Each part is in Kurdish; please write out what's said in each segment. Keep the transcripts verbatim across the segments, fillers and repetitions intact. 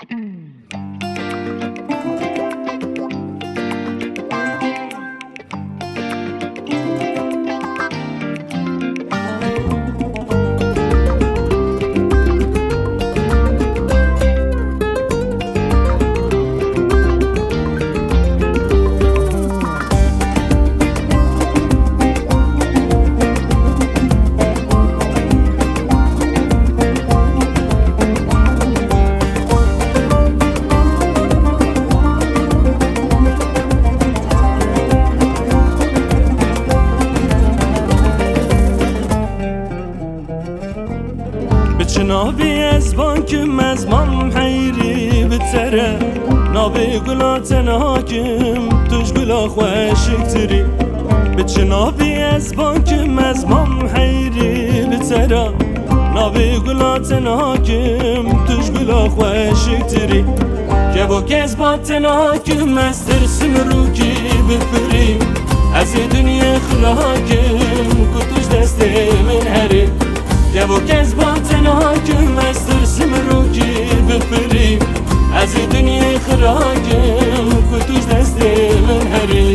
Bi çi navê ez bankim, ez mam heyrî bi te re. Navê gula te nakim, tu ji gula xweşiktirî. Bi çi navê ez bankim, ez mam heyrî bi te re. Navê gula te nakim, tu ji gula xweşiktirî. Kevo kes ba te nakim, ez tirsim rûkî bifirî. Ez ê dinyê xirakim, ku tu ji destê min herî. Kevo kes ba te nakim, ez tirsim rûkî bifirî. Ez ê dinyê xirakim, ku tu ji destê min herî.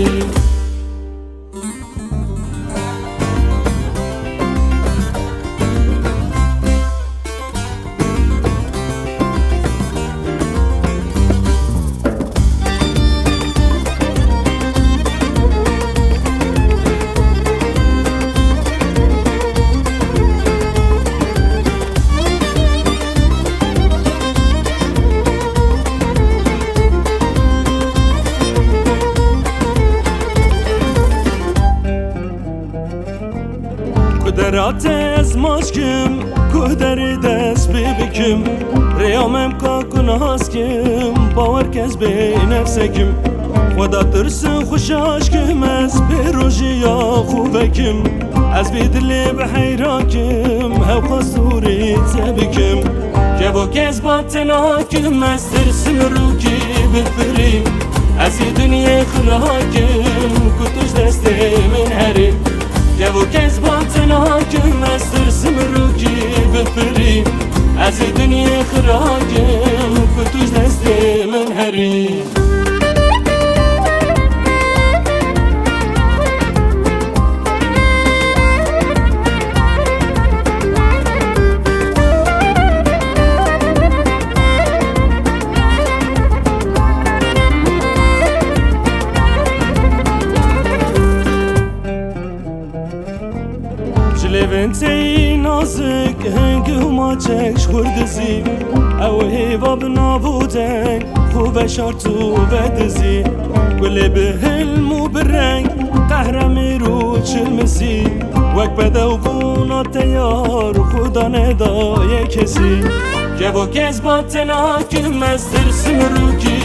Ku dera te ez maç kim, ku derê dest pê bikim. Rêya me ka ku nas kim, bawer kes bê nefse kim. Xweda tirsim xwe şaş kim, ez bê rojî ya xwe vekim. Ez bê dilê bi heyra kim, hew xwest hûrî te bikim. Kevo kes ba te nakim, ez tirsim rûkî bifirî. Ez ê dinyê xirakim, ku tu ji destê min herî. Kevo kes ba te nakim, ez tirsim rûkî bifirî. Ez ê dinyê xirakim, ku tu ji destê min herî. Ji lêvên teyî nazik, hingî û maçek ji xurt dizî. Ew hêva bi nav û deng, xwe veşart û vedizî. Gulê bi hilm û bi reng, qehre mêr û çilmizî. Wek bedew bûna teyar, xwe da nedaye kesî. Kevo kes ba te nakim, ez tirsim rûkî